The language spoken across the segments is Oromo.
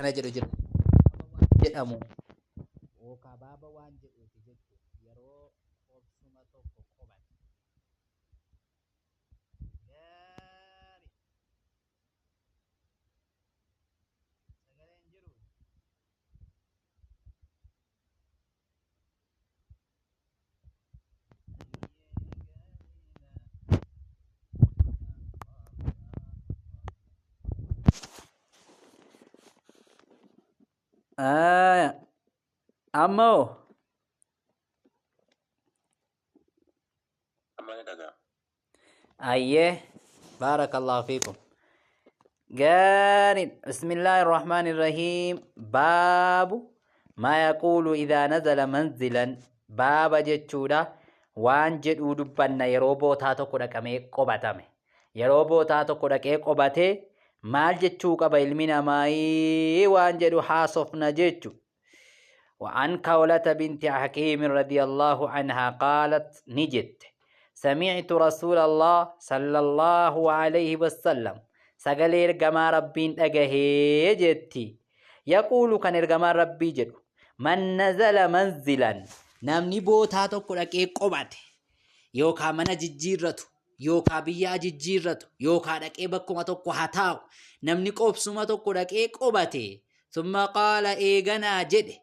Akkana jedhu jira. Jedhamu yookaa baaba waan jedhuuti jechuudha. Yeroo qobsuma tokko qobate. Gaarii. Sagaleen jiru. Amma hoo? Amma ni dhaga'ama. Ayyee baarakallahu fiikum. Gaarii bismillaahi rahmaani rahiim baabu maa yaquulu idaa nazala manzilan baaba jechuudha waan jedhuu dubbanna yeroo bootaa tokko dhaqamee qobatame. Yeroo bootaa tokko dhaqee qobatee maal jechuu qaba ilmi namaa waan jedhu haasofna jechu. وعن كولة بنت حكيم رضي الله عنها قالت نجت سمعت رسول الله صلى الله عليه وسلم سقال إرقما ربين أجهي جتي يقول كان إرقما ربي جدو من نزل منزلا نمني بوتا tokko dhaqee qobate yookaa mana jijjiirratu yookaa biyyaa jijjiirratu yookaa dhaqee bakkuma tokko haa taa'u namni qobsuma tokko dhaqee qobate summa qaala eeganaa jedhe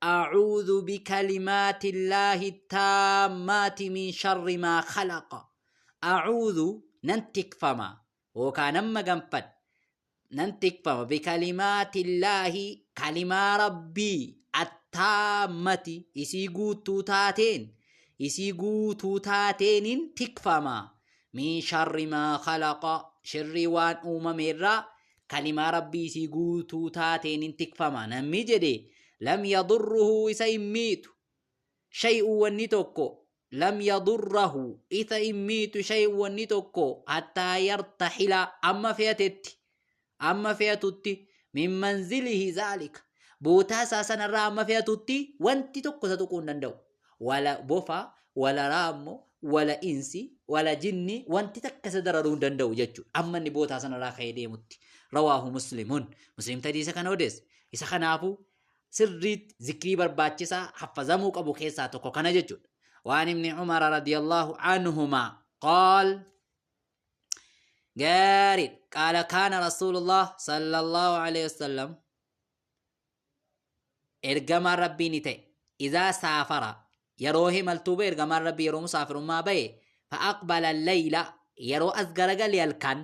أعوذ بكلمات الله التامات من شر ما خلق أعوذ ننتك فما وكان مغنفد ننتك فما بكلمات الله كلمة ربي التامة إسي قوتو تاتين إسي قوتو تاتين تكفما من شر ما خلق شر وان أمم كلمة ربي إسي قوتو تاتين تكفما نمي جدي لم يضره إسا إميت شيء ونتوكو لم يضره إذا إميت شيء ونتوكو حتى يرتحل أما فيتت أما فيتت من منزله ذلك بوتا ساسن الرا أما فيتت وانت توكو ستكون نندو ولا بوفا ولا رامو ولا إنسي ولا جني وانت تكسدررون دندو جتشو أما ني بوتا سن الرا خيدي رواه مسلمون مسلم تدي سكن أوديس إذا خنافو sirriitti zikrii barbaachisaa haffazamuu qabu keessaa tokko kana jechuudha. Waan ibni Umar radiyallahu anhumaa qaal gaarii qaala kaana rasuulullah sallallahu alayhi wasallam ergamaan rabbii ni ta'e idaa saafara yeroo himaltuu ba'e ergamaan rabbii yeroo musaafirummaa ba'e fa'aqbala layla yeroo as garagale halkan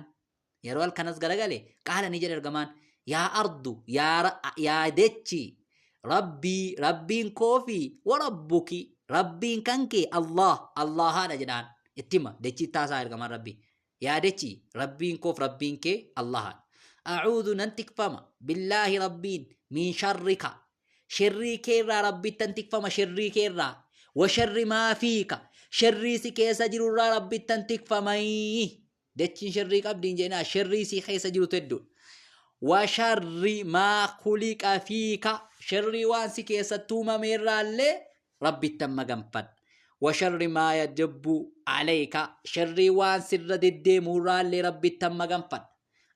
yeroo halkan as garagale qaala ni jedhe ergamaan yaa ardu yaa dechi rabbii rabbiin koofi warabbuki rabbiin kan kee Allah Allahaadha jedhaan ittima dechii taasaa ergamaan rabbii yaa dechi rabbiin koof rabbiin kee Allahaadha. Acuudhu nan tikfama billaahi rabbiin min sharrika sharrii keerraa rabbittan tikfama sharrii keerraa wa sharri maa fiika sharrii si keessa jirurraa rabbittan tikfamai dechiin sharrii qabdiin jeenaa sharrii si keessa jirutu hedduudha. وشر ما خلق فيك شر وان سي كيستو مميرالي ربي تم غنفد وشر ما يجب عليك شر وان سر دديمورالي ربي تم غنفد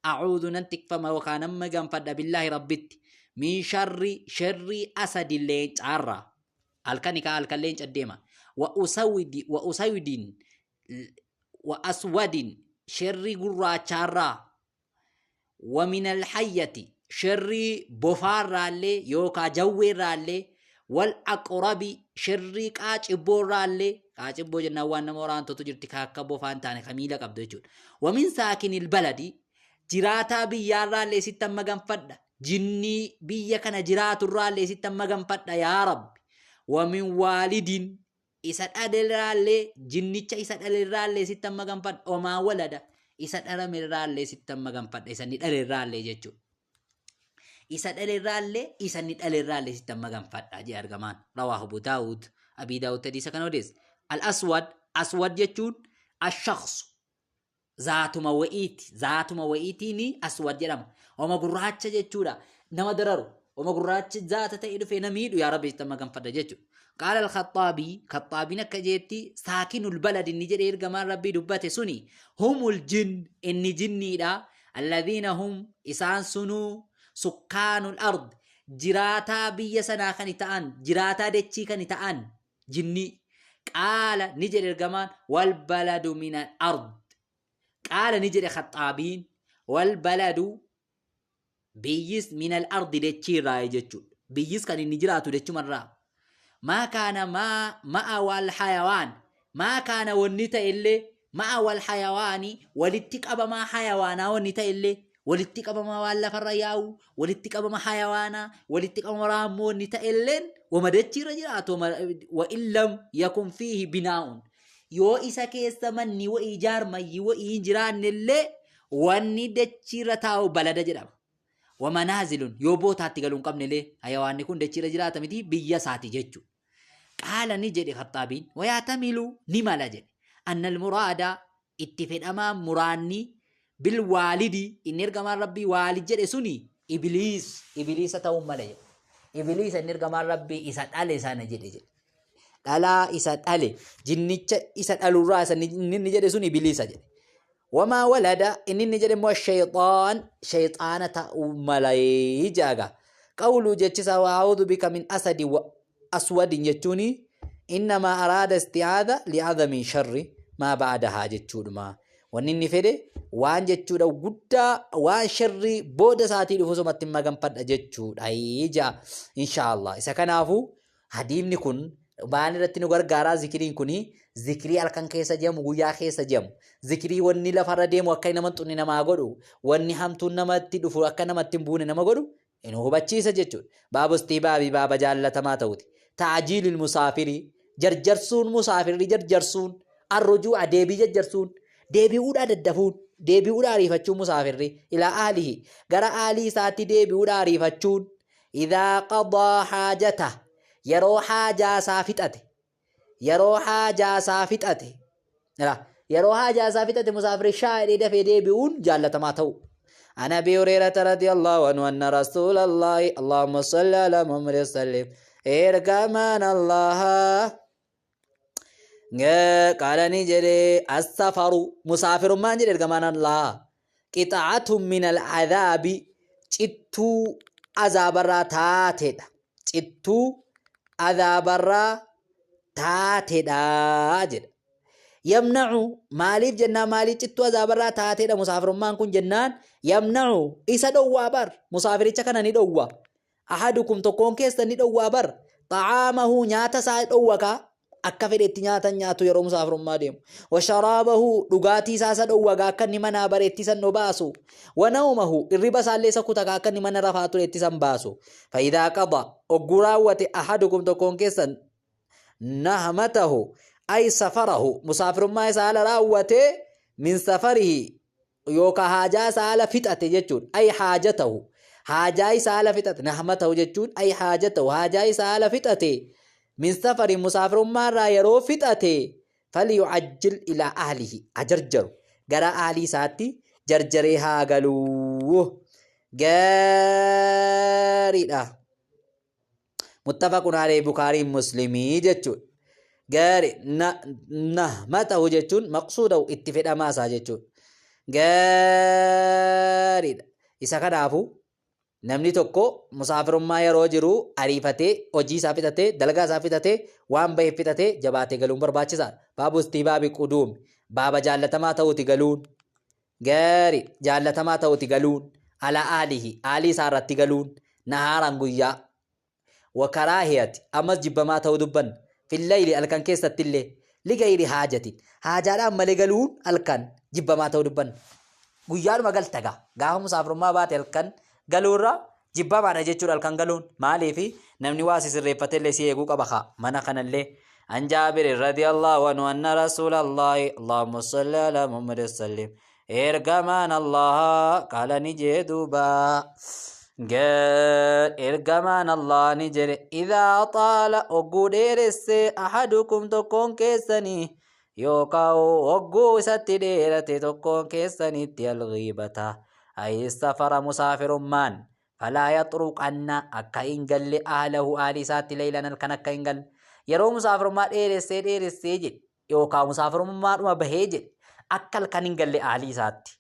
أعوذ ننتك فما وكان مغنفد بالله ربي من شر شر أسد اللين عرا الكنكا الكلين قديما وأسود وأسود وأسود شر قرا ومن الحية شر بوفار رالي يوكا جوي رالي والأقرب شر قاچبو رالي قاچبو جنا وان موران تو جرتي كاكا بوفان تاني خميلة قبدو جود ومن ساكن البلد جراتا بيار رالي ستة مغنفد جني بيا كان جرات رالي ستة مغنفد يا رب ومن والد إسات أدل رالي جنيتشا إسات أدل رالي ستة مغنفد وما ولد isa dhalame irraallee sittan maganfadha isa inni dhale irraallee jechuudha. Isa dhale irraallee isa inni dhale irraallee sittan maganfadha jee argamaan. Rawaahu Abu Daawud Abii Daawud hadiisa kana odeesse. Al-Aswad Aswad jechuun ashakhsu zaatuma wa'iiti zaatuma wa'iitiin aswad jedhama. Oma gurraacha jechuudha nama dararu oma gurraacha zaata ta'e dhufee na miidhu yaa rabbi sittan maganfadha jechuudha. قال الخطابي خطابي نكجيتي ساكن البلد إني جد إرجمان ربي دبته سني هم الجن إني جني دا الذين هم إسان سنو Sukkaanul ard, jiraataa biyya sanaa kan ta'an, jiraataa dachii kan ta'an jinnii. Qaala ni jedhe ergamaan, wal baladu minal ard. Qaala ni jedhe Khaxxaabiin, wal baladu, biyyis, minal ardi, dachii irraa jechuudha. Biyyis kan inni jiraatu dachumarraa. Maa kaana maa ma'a wal hayawaan, maa kaana wanni ta'e illee, ma'a wal hayawaani, walitti qabamaa hayawaanaa wanni ta'e illee, walitti qabamaa waan lafarra yaa'u, walitti qabama hayawaanaa, walitti qabama raammoo wanni ta'e illeen wama dachiirra jiraatu. Wa illam yakun fiihi binaa'un, yoo isa keessa manni wa'ii jaarmayyi wa'ii hin jiraanne illee, wanni dachiirra taa'u balada jedhama. Wa manaazilun, yoo bootaatti galuu hin qabne illee, hayawaanni kun dachiirra jiraata miti, biyya isaati jechuudha. Qaala ni jedhe Khaxxaabiin, wayaatamilu ni mala jedhe, annal muraada, itti fedhamaa muraanni, bil waalidi, inni ergamaan Rabbii waalid jedhe suni, ibliis, ibliisa ta'uu mala jedhe. Ibliisa inni ergamaan Rabbii isa dhale sana jedhe. Dhalaa isa dhale, jinnicha isa dhalurraa isa inni jedhe sun ibliisa jedhe. Wamaa walada, inni jedhe immoo shayxaan, shayxaana ta'uu mala jaaga. Qawluu, jechisa, wa'uudhu bika min asadi wa aswadin jechuuni, innamaa araada isti'aadha li'adami sharri maa ba'dahaa jechuudhuma. Wanni inni fedhe waan jechuudha guddaa, waan sharrii booda isaatii dhufu sumatti maganfadha jechuudha jaa inshaallah. Isa kanaafuu hadiifni kun waan irratti nu gargaaraa. Zikiriin kuni zikirii halkan keessa jeemu, guyyaa keessa jeemu, zikirii wanni lafarra deemu akka nama xunni namaa godhu, wanni hamtuun namatti dhufu akka namatti hin buune nama godhu nu hubachiisa jechuudha. Baabu istihbaabii, baaba jaallatamaa ta'uti. Ta'jiilil musaafirii, jarjarsuun, musaafirri jarjarsuun, arrujuu, deebii jarjarsuun, deebi'uudhaa daddafuun, deebi'uudhaa ariifachuun, musaafirri ilaa ahlihi, gara ahlii isaatti deebi'uudhaa ariifachuun, idaa qadaa haajata, yeroo haajaa isaa fixate, yeroo haajaa isaa fixate, yeroo haajaa isaa fixate musaafirri shaa jedhee dafee deebi'uun jaallatamaa ta'u. عن ابي هريره رضي الله عنه ان رسول الله، اللهم صل على محمد وسلم، ergamaan Allah qaala ni jedhe, assafaru, musaafirummaan jedhe ergamaan Allah, qixaatun min al'adaabi, cittuu azaabarraa taateedha, cittuu azaabarraa taateedha jedha. Yamna'u, maaliif jennaan, maaliif cittuu azaabarraa taateedha musaafirummaan kun jennaan, yamna'u, isa dhowwaa bar, musaafiricha kana ni dhowwa, ahadukum, tokkoon keessan ni dhowwaa bar, xacaamahu, nyaata isaa dhowwa kaa, akka fedhetti nyaata nyaatu yeroo musaafirummaa deemu, washaraabahu, dhugaatii isaa isa dhowwa gaa, akka inni manaa bareetti san baasu, wanawmahu, irriba isaallee isa kuta gaa, akka inni mana rafaa turetti san baasu. Fa'idaa qada, ogguu raawwate, ahadukum, tokkoon keessan, nahmatahu ay safarahu, musaafirummaa isaa haala raawwate, min safarihi, yookaan haajaa isaa haala fixate jechuudha. Ay haajatahu, haajaa isaa haala fixate. Nahmatahu jechuun ay haajatahu, haajaa isaa haala fixate, min safari, musaafirummaa irraa yeroo fixate, falyucajjil ilaa ahlihi, ajarjaru, gara ahlii isaatti jarjaree haa galuu. Gaariidha. Muttafaqun alayhi, Bukaariin Muslimii jechuudha. Gaari. Nahmatahu jechuun maqsuudahu, itti fedhamaa isaa jechuudha. Gaariidha. Isa kanaafu namni tokko musaafirummaa yeroo jiru ariifatee hojii isaa fixatee, dalagaa isaa fixatee, waan bahe fixatee jabaatee galuun barbaachisaadha. Baabu istihbaabi quduum, baaba jaallatamaa ta'uuti galuun. Gaari, jaallatamaa ta'uuti galuun, ala ahlihi, aalii isaa irratti galuun, nahaaran, guyyaa. Wa karaahiyati, ammas jibbamaa ta'uu dubbanna, fillayli, halkan keessatti illee, ligayri haajatin, haajaadhaan malee galuun halkan jibbamaa ta'uu dubbanna. Guyyaadhuma galta gaa, gaafa musaafirummaa baate halkan galuurra jibbamaadha jechuudha halkan galuun. Maaliifi namni waa si sirreeffate illee si eeguu qaba kaa mana kanallee. عن جابر رضي الله عنه أن رسول الله، اللهم صل على محمد وسلم، ergamaan Allah qaala ni jee duuba, ergamaan Allah ni jedhe, idaa xaala, ogguu dheeresse, ahadukum, tokkoon keessanii, yookaan ogguu isatti dheerate tokkoon keessanitti, alghiibata ay safara, musaafirummaan, falaa yaxruqanna, akka hin galle, ahlahu, ahli isaatti, laylan, halkan akka hin galle. Yeroo musaafirummaa dheeressee dheeressee jedhe yookaan musaafirummaadhuma bahee jedhe, akka halkan hin galle ahli isaatti.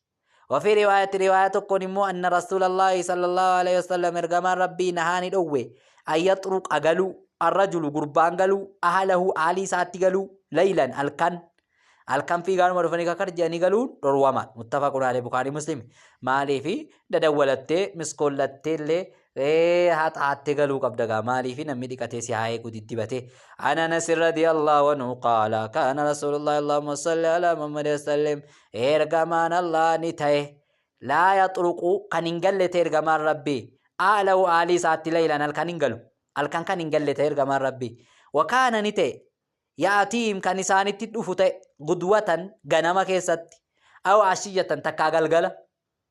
Wafii riwaayati, riwaayaa tokkoon immoo, anna rasuulallaahi sallallahu alaihi wasallam, ergamaan rabbii, nahaa, ni dhowwe, an yaxruqa, galuu, arrajulu, gurbaan galuu, ahlahu, aalii isaatti galuu, laylan, halkan. Halkan fiigaanuma dhufanii kakar jedhanii galuun dhorwama. Muttafaqun alayhi, Bukaarii Muslim. Maaliifi dadawwalattee miskoollattee illee haxaattee galuu qabda gaa? Maaliifi namni dhiqatee si haa eegu diddibatee. An Anas radiyallahu anhu qaala kaana rasuulullahi, allahumma salli ala Muhammad wa sallim, ergamaan Allah ni ta'e, laa yaxruqu, kan hin galle ta'e ergamaan rabbii, ahlahu, aalii isaatti, laylan, halkan hin galu, halkan kan hin galle ta'e ergamaan rabbii. Wakaana, ni ta'e, ya'atiihim, kan isaanitti dhufu ta'e, gudwatan, ganama keessatti, aw ashiyyatan, takkaa galgala,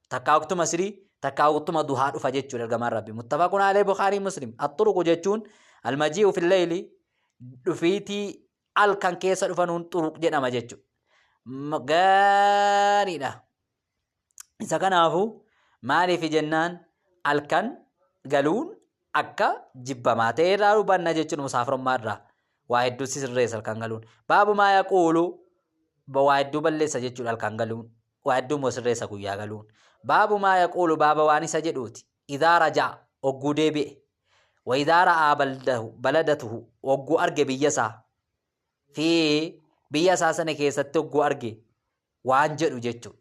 takkaa waqtuma sirii, takkaa waqtuma duhaa dhufa jechuudha ergamaan rabbi. Muttafaqun alayhi, Bukhaarii Muslim. Axxuruqu jechuun almaji'u fil layli, dhufiitii halkan keessa dhufanuun xuruq jedhama jechuudha. Gaariidha. Isa kanaafu maaliif jennaan, halkan galuun akka jibbamaa ta'e irraa hubanna jechuudha. Musaafirummaa irraa waa hedduu si sirreessa halkan galuun. Baabu maa yaquulu, waa hedduu balleessa jechuudha halkan galuun. Waa hedduu immoo sirreessa guyyaa galuun. Baabu maa yaquulu, baaba waan isa jedhuuti. Idaa raja'a, hogguu deebi'e. Wa idaa ra'aa baldahu, baladatuhu, hogguu arge biyya isaa. Fi biyya isaa sana keessatti hogguu arge waan jedhu jechuudha.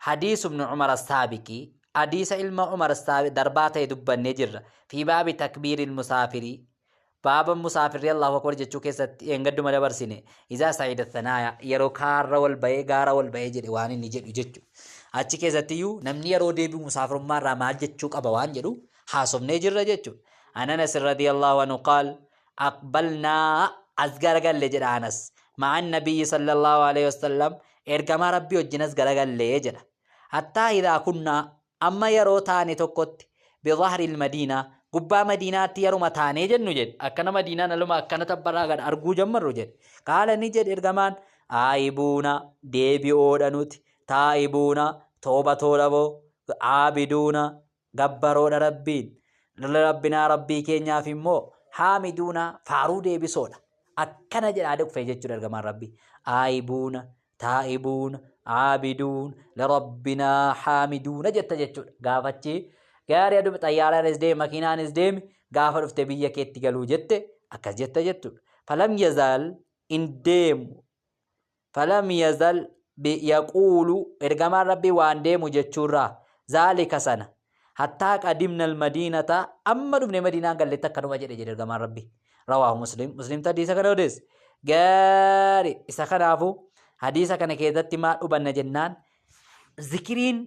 Hadiisu ibn Umar as-Saabiqi, hadiisa ilma Umar darbaa ta'e dubbannee jirra. Fi baabi takbiiril musaafirii, baaba musaafirri Allahu akbar jechuu keessatti eengadduma dabarsine. Izaa sa'ida thanaaya, yeroo kaarra wal ba'ee, gaara wal ba'ee jedhe, waan inni jedhu jechuudha. Achi keessattiyyuu namni yeroo deebi'u musaafirummaa irraa maal jechuu qaba waan jedhu haasofnee jirra jechuudha. An Anas radiyallahu anhu qaal aqbalnaa, as garagalle jedha Anas, ma'an nabiyyi sallallahu alaihi wasallam, ergamaa rabbii wajjin as garagalle jedha. Hattaa idaa kunnaa, amma yeroo taane tokkotti, bidhahri madiinaa, gubbaa madiinaatti yeruma taanee jennu jedhe, akkana madiinaan aluma akkana tabbarraa gad arguu jammarru jedhe, qaala, ni jedhe ergamaan, aayibuuna, deebi'oodha nuti, taa'ibuuna, toobatoodha boo, aabiduuna, gabbaroodha rabbiin, rabbinaa, rabbii keenyaaf immoo, haamiduuna, faaruu deebisoodha. Akkana jedhaa dhufe jechuudha ergamaan rabbii. Aayibuuna, taa'ibuuna, aabiduun lirabbinaa, haamiduuna jetta jechuudha. Gaafachi gaarii aduu xayyaaraanis deemi, makiinaanis deemi, gaafa dhufte biyya keetti galuu jette akkas jetta jechuudha. Falam yazaal, hin deemu, falam yazal yaquulu, ergamaan rabbii waan deemu jechuurraa, zaalika, sana, hattaa qadimna almadiinata, amma dhufne madiinaan galletti akkanuma jedhe jedhe ergamaan rabbii. Rawaahu Muslim. Muslimtu hadiisa kana odeesse. Gaari. Isa kanaafu hadiisa kana keessatti maal hubanna jennaan, zikiriin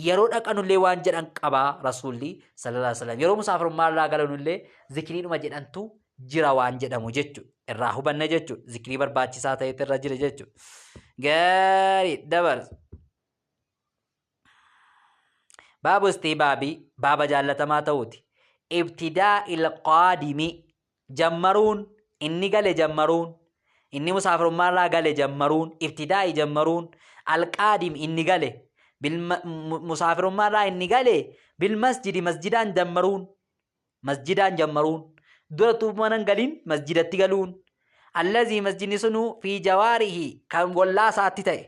yeroo dhaqanullee waan jedhan qabaa rasuulli sallallahu alaihi wasallam, yeroo musaafirummaa irraa galanullee zikiriidhuma jedhantu jira waan jedhamu jechuudha. Irraa hubanna jechuudha. Zikirii barbaachisaa ta'etu irra jira jechuudha. Gaarii, dabar. Baabu istihbaabii, baaba jaallatamaa ta'uuti. Ibtidaa'il qaadimi, jammaruun, inni gale jammaruun, inni musaafirummaa irraa gale jammaruun, ibtidaa'i jammaruun, alqaadim, inni gale, musaafirummaa irraa inni gale, bil masjidi, masjidaan jammaruun, masjidaan jammaruun, dura utuu mana hin galin masjidatti galuun, allazii, masjidni sunuu, fi jawaarihi, kan gollaa isaatti ta'e,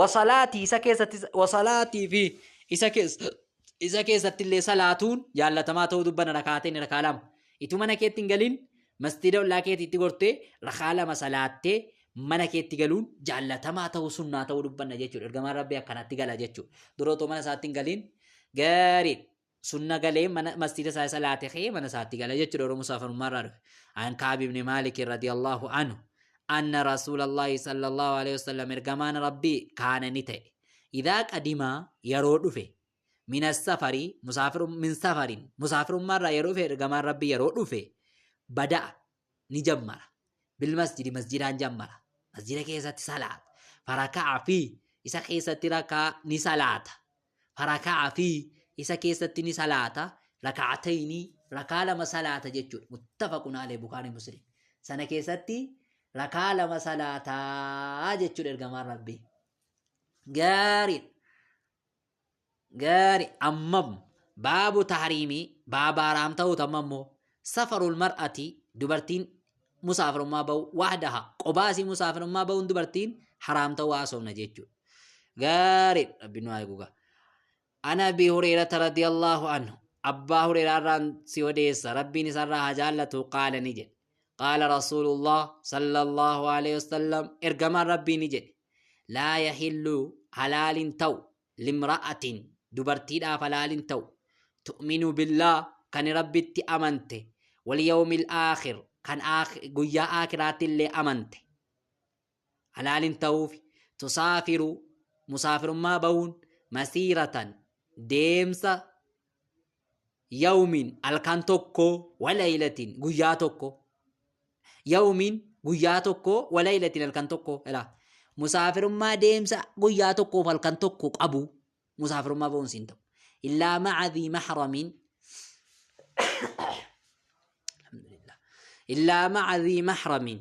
wasalaatii, isa keessatti, wasalaatii fi isa keessatti illee salaatuun jaallatamaa ta'uu dubbanna. Rakaateen rakaa lama ituu mana keetti hin galin masjida ollaa keetiitti gortee rakaa lama salaattee mana keetti galuun jaallatamaa ta'uu, sunnaa ta'uu dubbanna jechuudha. Ergamaan rabbii akkanatti gala jechuudha. Dura otoo mana isaatti hin galin gaarii sunna galee mana masjida isaa salaate ka'ee mana isaatti gala jechuudha yeroo musaafirummaa irraa dhufe. An Ka'ab ibn Maalik radiyallahu anhu anna Rasuulallahi sallallahu alaihi wasallam, ergamaan rabbii, kaana, ni ta'e, idaa qadimaa, yeroo dhufe, min safari, musaafir, min safarin, musaafirummaa irraa yeroo dhufe, ergamaan rabbii yeroo dhufe, bada'a, ni jammara, bil masjidi, masjidaan jammara, masjida keessatti salaata, faraka'a fi, isa keessatti rakaa ni salaata, faraka'a fi, isa keessatti ni salaata, raka'atayni, rakaa lama salaata jechuudha. Muttafaqun alayhi, Bukhari Muslim. Sana keessatti rakaa lama salaataa jechuudha ergamaan rabbii. Gaarii, gaari. Ammam baabu tahriimii, baaba haraam ta'uu tamma immoo, safarul mar'ati, dubartiin musaafirummaa ba'u, wahdaha, qobaasii musaafirummaa ba'uun dubartiin haraam ta'uu haasofna jechuudha. Gaarii Rabbi nu haa eegu. Ana Abi Hurayrata radiyallahu anhu, Abbaa Hureyraarraan si odeessa, Rabbiin isarraa haa jaallatu, qaala ni jedhe. Qaala Rasuulullah sallallahu alaihi wasallam, ergamaan Rabbii ni jedhe. Laa yahillu, halaalin ta'u, limra'atin, dubartiidhaaf halaalin ta'u, tu'minu billaa, kan Rabbitti amante, wal yawmil aakhir, kan guyyaa aakhiraatti illee amante. Halaalin ta'uuf tusaafiru, musaafirummaa bahuun, masiiratan, deemsa, yawmin, halkan tokko, walaylatin, guyyaa tokko, yawmin, guyyaa tokko, walaylatin, halkan tokko. Ilaa musaafirummaa deemsa guyyaa tokkoof halkan tokko qabu musaafirummaa bahuun siin ta'u. Illaa ma'a dhii mahramin, alhamdulillah, illaa ma'a dhii mahramin,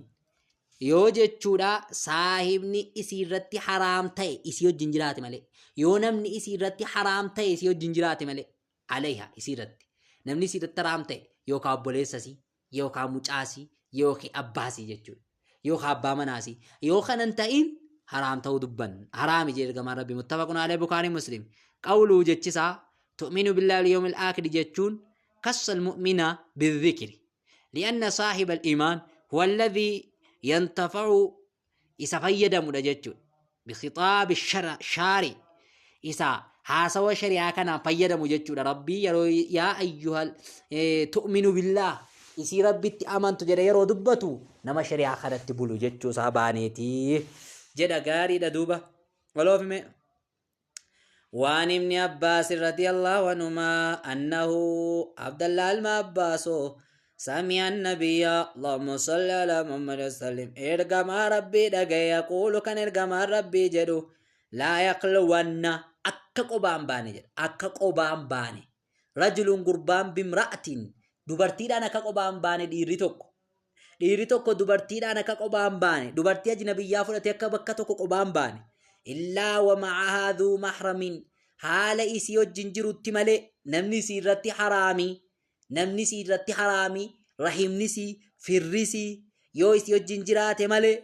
yoo jechuudha saahibni isii irratti haraam ta'e isii wajjin jiraate malee, yoo namni isii irratti haraam ta'e isii wajjin jiraate malee, alayha, isii irratti namni isii irratti haraam ta'e, yookaan obboleessasii yookaan mucaasii yookiin abbaasii jechuudha, yookaan abbaa manaasii, yoo kanan ta'in haraam ta'uu dubban, haraami jedhe ergamaan Rabbii. Muttafaqun alayhi, Bukaarii, Muslim. Qawluu, jechisaa, tu'minu billahi wal yawmil aakhir jechuun, kassa almu'mina bidhikri li'anna saahiba al-imaan huwa alladhi yantafa'u, isa fayyadamudha jechuudha. Bikhitaabi shaari, isa haasawa shari'aa kanaan fayyadamu jechuudha. Rabbii yeroo yaa ayyuhal tu'minu billaah, isii Rabbitti amantu jedhe yeroo dubbatu, nama shari'aa kanatti bulu jechuu isaa baaneetii jedha. Gaariidha duuba. Waloofime. وعن ابن عباس رضي الله عنهما أنه عبد الله المعباس سمع النبي، اللهم صل على محمد وسلم، ergamaa Rabbii dhagaye, يقول، kan ergamaan Rabbii jedhu, لا يخلون، akka qobaan baane jedha, akka qobaan baane, رجل gurbaan, بامرأة، dubartiidhaan akka qobaan baane, dhiirri tokko dubartiidhaan akka qobaan baane, dubartii ajnabiyyaa fudhatee akka bakka tokko qobaan baane, إلا ومعها ذو محرم، haala isii wajjin jirutti malee, namni isii irratti haraamii, namni isii irratti haraamii, rahimni isii, firri isii yoo isii wajjin jiraate malee,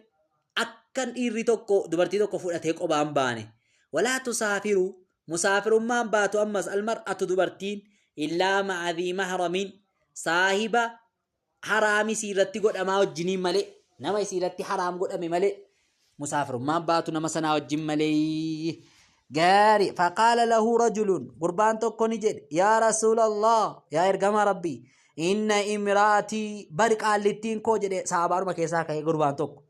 akka dhiirri tokko dubartii tokko fudhatee qobaan baane. ولا تسافر، musaafirummaan baatu ammas, المرأة، dubartiin, إلا مع ذي محرم، saahiba haraam isii irratti godhamaa wajjiniin malee, nama isii irratti haraam godhame malee, musaafirummaan baatu nama sanaa wajjin malee. Gaari. فقال له رجل، gurbaan tokko ni jedhe, يا رسول الله، yaa ergamaa Rabbii, إن امرأتي، bari qaallittiin koo jedhe. Saabaanuma keessaa ka'e gurbaan tokko.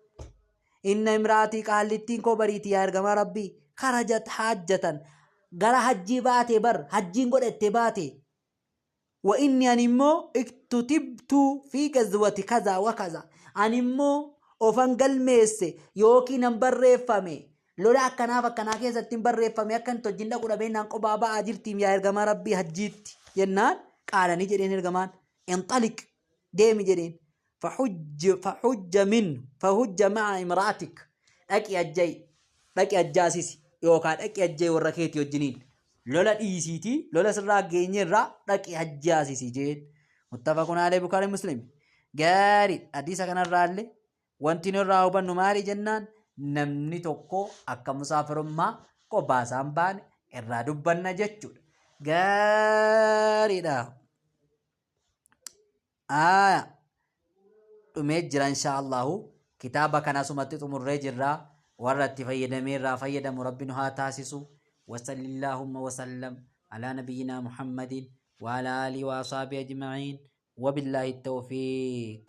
إن امرأتي، qaallittiin koo bariiti, yaa ergamaa Rabbii, خرجت حاجة، gara hajjii baate bar, hajjiin godhatte baate. وإني، ani immoo, اكتتبت في غزوة كذا وكذا، ani immoo ofan galmeesse yookiin an barreeffame lola akkanaaf akkanaa keessatti hin barreeffame, akka hin tojjin dhaqu dhabeenyaan qophaa ba'aa jirtiim, yaa ergamaa Rabbii, hajjiitti jennaan, qaalanii jedheen ergamaan, انطلق، deemi jedheen, فحج فحج من فحج مع امرأتك، dhaqi hajjai, dhaqi hajjaasisi yookaan dhaqi hajjai warra keetii wajjiniin, lola dhiisiitii, lola sirraa geenyerraa dhaqi hajjaasisi jeen. متفق عليه، Bukaarii, Muslim. Gaarii. Hadiisa kanarraallee wanti nu irraa hubannu maali jennaan, namni tokko akka musaafirummaa kophaa isaan baane irraa dubbanna jechuudha. Gaariidha. Aya. Dhumee jira insha Allahu. Kitaaba kana asumatti xumurree jirra. Warra itti fayyadamee irraa fayyadamu Rabbi nu haa taasisu. وصل اللهم وسلم على نبينا محمد وعلى آله وأصحابه أجمعين وبالله التوفيق.